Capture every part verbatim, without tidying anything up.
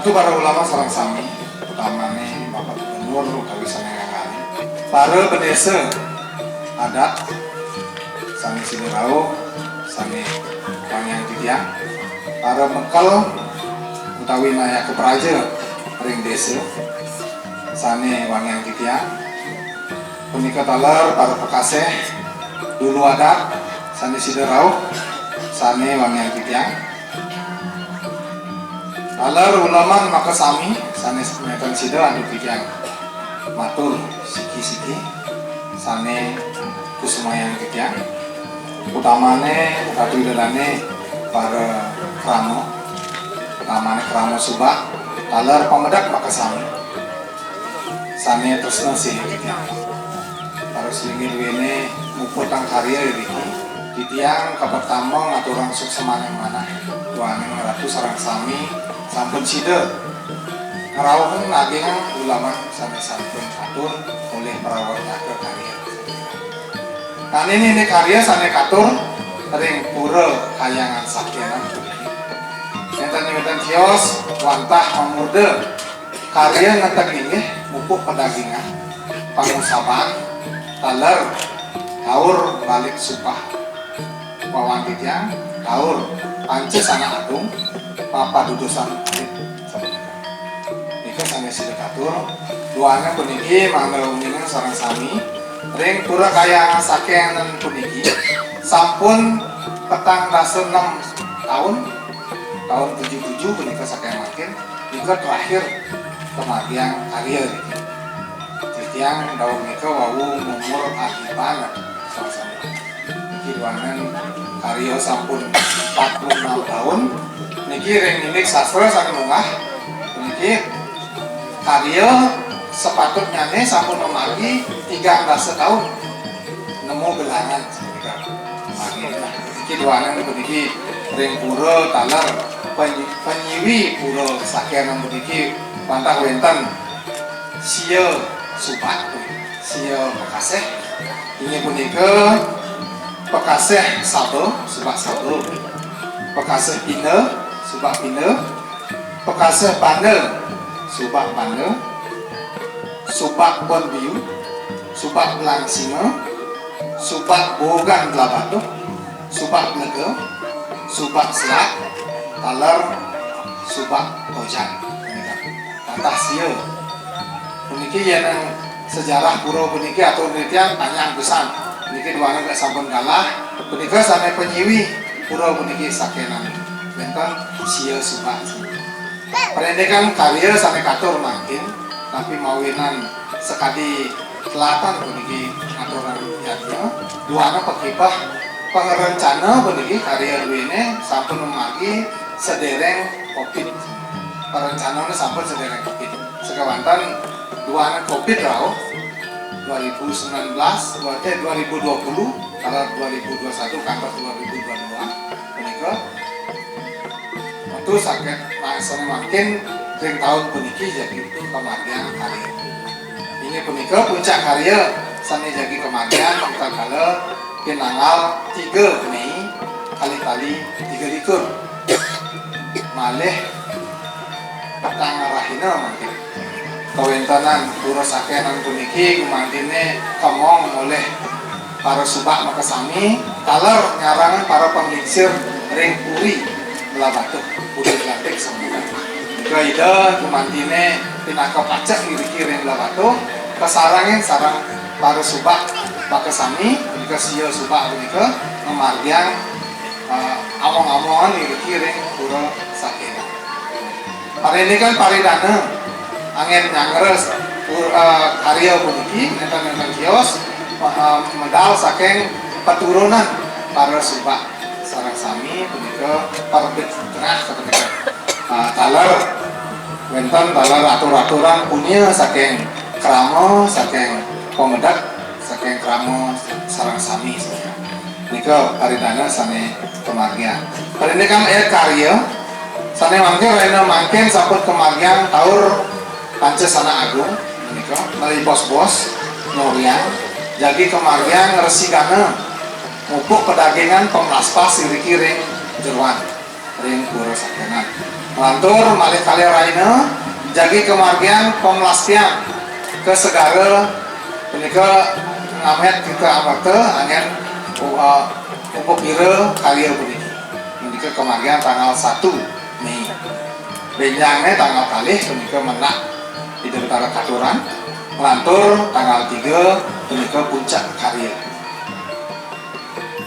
Ratu, para ulama sareng sami, utamane Bapak Gubernur utawi sane ngangkane, para bendesa adat sane sida rauh, sane wangiang titiang, para mekel utawi nayaka praja ring desa sane wangiang titiang, punika taler para pekaseh dulu adat sane sida rauh, sane wangiang titiang. Taler uleman makasami sane semeton sida antuk titiang matur siki-siki sane kusumayang titiang. Utamane Ratu Ida Dane para krama, utamane krama Subak, taler pamedek makasami sane tresna sihin titiang. Para slinggih duene muputang karya iriki, titiang kapertama ngaturang suksmaning manah duaning Ratu sareng sami sampun sida ngrauhang nagihan uleman sane sampun katur olih prawartaka karya. Nanging indik karya sane katur ring Pura Kahyangan Sakyanan puniki. Nenten-nenten tios wantah mamurda karya ngenteg linggih mupuk pedagingan, pangusaban, taler, kaur balik sumpah. Wawan titiang, kaur, panca sanak agung, papadudusan alit sapunika. Nika sane sida katur, duaning puniki mangda uninga sareng sami, ring Pura Kahyangan Sakyanan puniki, sampun petang dasa nem taun, taun tujuh tujuh punika saking mangkin, nika terakhir kamargiang karya niki. Titiang daweg nika wau ngumur agiban sareng sami. Niki duaning karya sampun empat puluh enam taun. Niki ring indik sastra sane munggah, niki karya sepatutnyane sampun mamargi tigang dasa taun. Nemu gelangan sapunika. Mangkin, nah, niki duaning puniki ring pura taler penyi-, penyiwi Pura Sakyanan puniki wantah wenten sia subat, sia pekaseh. Inggih punika Pakasih Saba, Subak Saba. Pakasih Pina, Subak Pina. Pakasih Banda, Subak Banda. Subak Bonbiu, Subak Belang Singa, Subak Bogan Gelabatuh, Subak Belega, Subak Selak, taler Subak Tojan. Patah sia. Puniki yen sejarah pura puniki atur nitian panjang pisan. Puniki duana gak sampun galah. Punika sane panyiwi pura puniki sakenan. Wenten sia subak. Perindikan karya sane katur mangkin, tapi mawinan sakadi telatan puniki ngaturang yadnya, duana pakibeh pangrencana puniki karya duene sampun mamargi sedereng covid. Parencanane sampun sedereng covid. Sakewanten duana covid rauh dua ribu sembilan belas, dua, eh, dua ribu dua puluh, kalau dua ribu dua puluh satu kantos dua ribu dua puluh dua punika. Metu saged mangsane mangkin ring taun puniki jagi kamargiang karya. Inggih punika puncak karya sane jagi kamargiang ring kala pinanggal tiga Mei kalih tali tiga likur. Malih petang rahina mangkin. Kawentenan pura sakenan puniki gumantine kemong olih para subak makasami, taler nyarengin para panglingsir ring puri Blahbatuh, puri Belantik semeton. Nika Ida gumantine pinaka pacek iriki ring Blahbatuh, kasarengin sareng para subak makasami, punika sia subak punika ngamargiang, eh, among-amongan iriki ring pura sakenan. Parindikan paridana anggen nyanggra pur-, eh, karya puniki nenten-nenten kios, eh, medal saking paturunan para subak sareng sami punika parebet tengah sapunika. Eh, taler wenten taler atur-aturan punia saking krama, saking pamedek, saking krama sareng sami sadaya. Nika paridana sane kamargiang. Parindikan eh karya sane mangke rahina mangkin sampun kamargiang taur Pancasana Agung menika malih bos-bos nyoriang jagi kamargiang Resi Gana mupuk pedagingan pamlaspas iriki ring jeroan ring pura sakenan. Nglantur malih kalih rahina jagi kamargiang pamlastian ka segara punika ngamet kita amerta anggen, uh, upapira karya puniki. Punika kamargiang tanggal satu Mei. Benjangne tanggal kalih punika mendak Ida Betara katuran. Nglantur tanggal tiga punika puncak karya.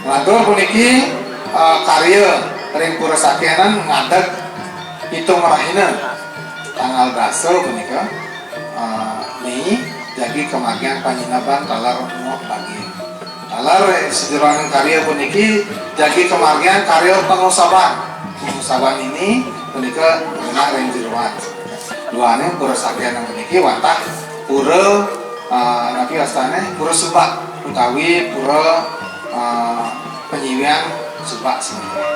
Nglantur puniki, eh, karya ring pura sakenan ngadeg pitung rahina. Tanggal dasa punika, eh, Mei jagi kamargiang panyineban taler muah bagia. Taler, eh, sajeroning karya puniki jagi kamargiang karya pangusaban. Pangusaban ini punika genah ring jeroan. Duaning pura sakenan puniki wantah pura, eh, napi wastane? Pura Subak utawi pura, eh, panyiwian Subak semeton.